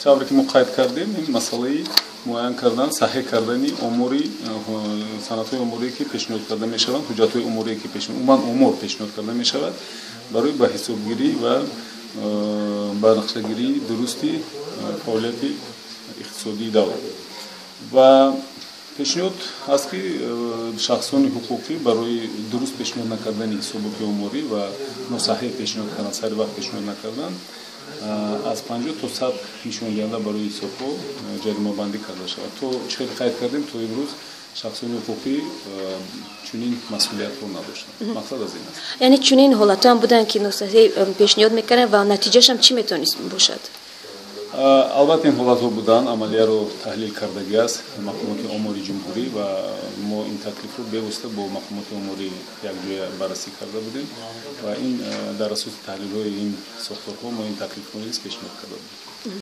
Тавре ки мо қайд кардем, ин масъалаи муайян кардан, саҳеҳ кардани омори санадҳои оморие, ки пешниҳод карда мешаванд, ҳуҷҷатҳои оморие, ки умуман омор пешниҳод карда мешавад барои ба ҳисобгирӣ ва ба нақшагирии дурусти фаъолияти иқтисодии давлат. Ва пешниҳод аст, ки шахсони ҳуқуқӣ барои дуруст пешниҳод накардани ҳисоботи оморӣ ва носаҳеҳ пешниҳод кардан, сари вақт пешниҳод накардан, аз 50 то 100 нишондиҳанда барои ҳисобҳо ҷаримабандӣ карда шавад. То чӣ хеле қайд кардем, то имрӯз шахсони ҳуқуқӣ чунин масъулиятро надоштанд. Мақсад аз ин аст. Яъне чунин ҳолатҳо ҳам буданд, ки носаҳеҳ пешниҳод мекарданд, ва натиҷааш чӣ метавонист бошад? Албатта, ин ҳолатҳо буданд. Амалияро таҳлил кардагӣ аст мақомоти омори ҷумҳурӣ, ва мо ин таклифро бевосита бо мақомоти оморӣ якҷоя баррасӣ карда будем, ва ин дар асоси таҳлилҳои ин сохторҳо мо ин таклифро низ пешниҳод карда будем.